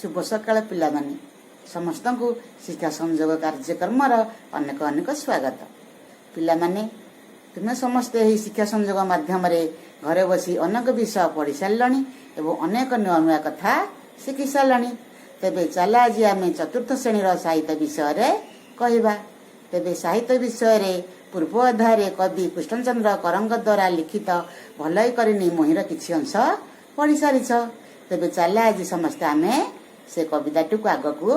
ଶୁଭ ସକାଳ ପିଲାମାନେ। ସମସ୍ତଙ୍କୁ ଶିକ୍ଷା ସଂଯୋଗ କାର୍ଯ୍ୟକ୍ରମର ଅନେକ ଅନେକ ସ୍ୱାଗତ। ପିଲାମାନେ, ତୁମେ ସମସ୍ତେ ଏହି ଶିକ୍ଷା ସଂଯୋଗ ମାଧ୍ୟମରେ ଘରେ ବସି ଅନେକ ବିଷୟ ପଢ଼ି ସାରିଲଣି ଏବଂ ଅନେକ ନୂଆ ନୂଆ କଥା ଶିଖି ସାରିଲଣି। ତେବେ ଚାଲ, ଆଜି ଆମେ ଚତୁର୍ଥ ଶ୍ରେଣୀର ସାହିତ୍ୟ ବିଷୟରେ କହିବା। ତେବେ ସାହିତ୍ୟ ବିଷୟରେ ପୂର୍ବ ଅଧ୍ୟାୟରେ କବି କୃଷ୍ଣଚନ୍ଦ୍ର କରଙ୍କ ଦ୍ୱାରା ଲିଖିତ "ଭଲକି କରିନି ମୁହିଁର" କିଛି ଅଂଶ ପଢ଼ି ସାରିଛ। ତେବେ ଚାଲ, ଆଜି ସମସ୍ତେ ଆମେ ସେ କବିତାଟିକୁ ଆଗକୁ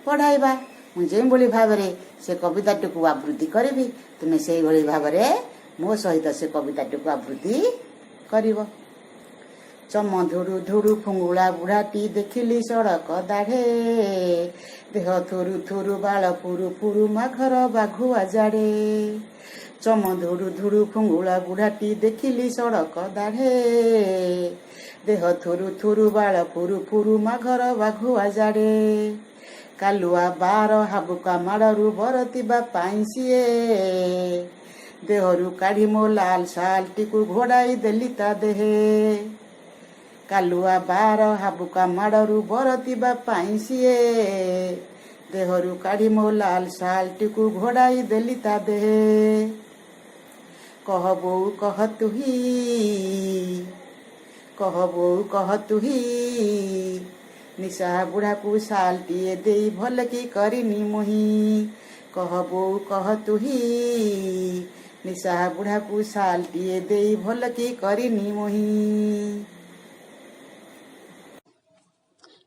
ପଢ଼ାଇବା। ମୁଁ ଯେଉଁଭଳି ଭାବରେ ସେ କବିତାଟିକୁ ଆବୃତ୍ତି କରିବି, ତୁମେ ସେଇଭଳି ଭାବରେ ମୋ ସହିତ ସେ କବିତାଟିକୁ ଆବୃତ୍ତି କରିବ। ଚମ ଧୁଡୁ ଧୁଡୁ ଫୁଙ୍ଗୁଳା ବୁଢ଼ାଟି ଦେଖିଲି ସଡ଼କ ଦାଢ଼େ, ଦେହ ଥୁରୁ ଥୁରୁ ବାଳ ଫୁରୁ ଫୁରୁ ମାଘର ବାଘୁଆ ଜାଡ଼େ। ଚମ ଧୁଡୁ ଧୁଡୁ ଫୁଙ୍ଗୁଳା ବୁଢ଼ାଟି ଦେଖିଲି ସଡ଼କ ଦାଢ଼େ, ଦେହ ଥୁରୁ ଥୁରୁ ବାଳ ଫୁରୁ ଫୁରୁ ମାଘର ବାଘୁଆ ଜାଡ଼େ। କାଲୁଆ ବାର ହାବୁକା ମାଡ଼ରୁ ବରତିବା ପାଇଁ ସିଏ ଦେହରୁ କାଢ଼ି ମୋ ଲାଲ ସାଲଟିକୁ ଘୋଡ଼ାଇ ଦେଲି ତା ଦେହେ। କାଲୁଆ ବାର ହାବୁକା ମାଡ଼ରୁ ବରତିବା ପାଇଁ ସିଏ ଦେହରୁ କାଢ଼ି ମୋ ଲାଲ ସାଲଟିକୁ ଘୋଡ଼ାଇ ଦେଲି ତା ଦେହେ। କହ ବୋଉ କହ ତୁହି, କହ ବୋଉ କହ ତୁହି, ନିଶା ବୁଢ଼ାକୁ ସାଲଟିଏ ଦେଇ ଭଲ କି କରିନି ମୁହିଁ? କହ ବୋଉ କହ ତୁହି, ନିଶା ବୁଢ଼ାକୁ ସାଲଟିଏ ଦେଇ ଭଲ କି କରିନି ମୁହିଁ?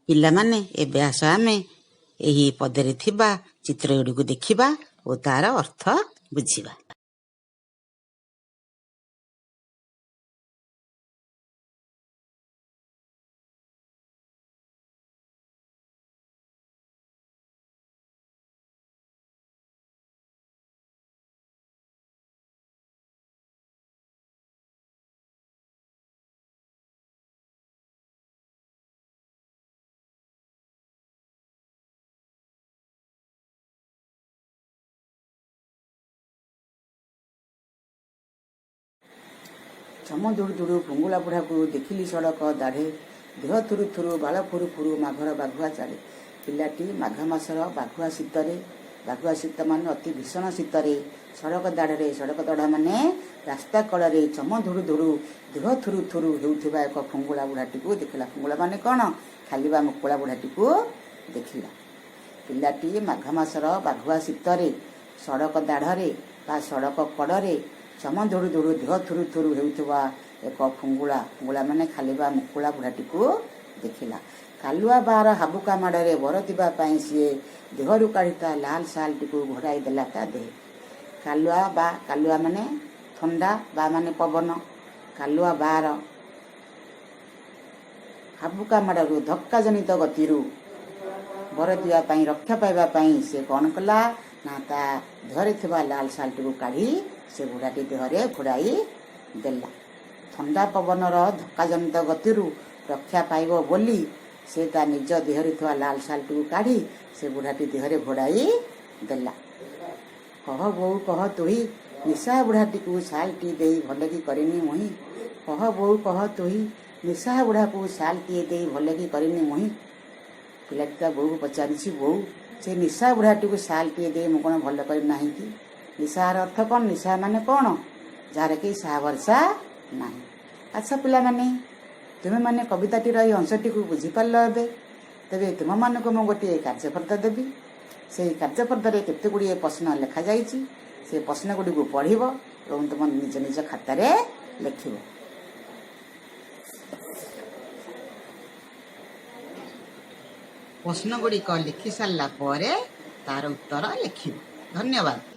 ପିଲାମାନେ, ଏବେ ଆସ, ଆମେ ଏହି ପଦରେ ଥିବା ଚିତ୍ରଗୁଡ଼ିକୁ ଦେଖିବା ଓ ତାର ଅର୍ଥ ବୁଝିବା। ଚମ ଧୁଡୁ ଧୁଡୁ ଫୁଙ୍ଗୁଳା ବୁଢ଼ାକୁ ଦେଖିଲି ସଡ଼କ ଦାଢ଼େ, ଦେହ ଥୁରୁ ଥୁରୁ ବାଳ ଫୁରୁ ଫୁରୁ ମାଘର ବାଘୁଆ ଜାଡ଼େ। ପିଲାଟି ମାଘ ମାସର ବାଘୁଆ ଶୀତରେ, ବାଘୁଆ ଶୀତ ମାନେ ଅତି ଭୀଷଣ ଶୀତରେ, ସଡ଼କ ଦାଢ଼ରେ, ସଡ଼କ ଦଢ଼ ମାନେ ରାସ୍ତା କଡ଼ରେ, ଚମ ଧୁଡୁ ଧୁଡୁ ଦେହ ଥୁରୁ ଥୁରୁ ହେଉଥିବା ଏକ ଫୁଙ୍ଗୁଳା ବୁଢ଼ାଟିକୁ ଦେଖିଲା। ଫୁଙ୍ଗୁଳା ମାନେ କ'ଣ? ଖାଲି ବା ମୁକୁଳା ବୁଢ଼ାଟିକୁ ଦେଖିଲା। ପିଲାଟି ମାଘ ମାସର ବାଘୁଆ ଶୀତରେ ସଡ଼କ ଦାଢ଼ରେ ବା ସଡ଼କ କଡ଼ରେ ଚମ ଧୁଡୁ ଧୁଡୁ ଦେହ ଥୁରୁ ଥୁରୁ ହେଉଥିବା ଏକ ଫୁଙ୍ଗୁଳା, ଫୁଙ୍ଗୁଳା ମାନେ ଖାଲି ବା ମୁକୁଳା ବୁଢ଼ାଟିକୁ ଦେଖିଲା। କାଲୁଆ ବାର ହାବୁକା ମାଡ଼ରେ ବରତିବା ପାଇଁ ସିଏ ଦେହରୁ କାଢ଼ି ତା ଲାଲ ସାଲଟିକୁ ଘୋଡ଼ାଇ ଦେଲା ତା ଦେହ। କାଲୁଆ ବା, କାଲୁଆ ମାନେ ଥଣ୍ଡା, ବା ମାନେ ପବନ। କାଲୁଆ ବାର ହାବୁକା ମାଡ଼ରୁ, ଧକ୍କା ଜନିତ ଗତିରୁ ବରତିବା ପାଇଁ, ରକ୍ଷା ପାଇବା ପାଇଁ ସେ କ'ଣ କଲା ନା ତା ଦେହରେ ଥିବା ଲାଲ ସାଲଟିକୁ କାଢ଼ି ସେ ବୁଢ଼ାଟି ଦେହରେ ଘୋଡ଼ାଇ ଦେଲା। ଥଣ୍ଡା ପବନର ଧକ୍କା ଜନିତ ଗତିରୁ ରକ୍ଷା ପାଇବ ବୋଲି ସେ ତା ନିଜ ଦେହରେ ଥିବା ଲାଲ ସାଲଟିକୁ କାଢ଼ି ସେ ବୁଢ଼ାଟି ଦେହରେ ଘୋଡ଼ାଇ ଦେଲା। କହ ବୋଉ କହ ତୁହି, ନିଶା ବୁଢ଼ାଟିକୁ ସାଲଟି ଦେଇ ଭଲକି କରିନି ମୁହିଁ? କହ ବୋଉ କହ ତୁହି, ନିଶା ବୁଢ଼ାକୁ ସାଲଟିଏ ଦେଇ ଭଲକି କରିନି ମୁହିଁ? ପିଲାଟି ତା ବୋଉକୁ ପଚାରିଛି, ବୋଉ, ସେ ନିଶା ବୁଢ଼ାଟିକୁ ସାଲଟିଏ ଦେଇ ମୁଁ କ'ଣ ଭଲ କରି ନାହିଁ କି? ନିଶାର ଅର୍ଥ କ'ଣ? ନିଶା ମାନେ କ'ଣ? ଯାହାର କେହି ସାହା ଭରସା ନାହିଁ। ଆଚ୍ଛା ପିଲାମାନେ, ତୁମେମାନେ କବିତାଟିର ଏହି ଅଂଶଟିକୁ ବୁଝିପାରିଲ ଏବେ? ତେବେ ତୁମମାନଙ୍କୁ ମୁଁ ଗୋଟିଏ କାର୍ଯ୍ୟଫର୍ଦ୍ଦ ଦେବି। ସେହି କାର୍ଯ୍ୟଫର୍ଦ୍ଦରେ କେତେ ଗୁଡ଼ିଏ ପ୍ରଶ୍ନ ଲେଖାଯାଇଛି। ସେ ପ୍ରଶ୍ନ ଗୁଡ଼ିକୁ ପଢ଼ିବ ଏବଂ ତୁମ ନିଜ ନିଜ ଖାତାରେ ଲେଖିବ। ପ୍ରଶ୍ନ ଗୁଡ଼ିକ ଲେଖି ସାରିଲା ପରେ ତାର ଉତ୍ତର ଲେଖିବ। ଧନ୍ୟବାଦ।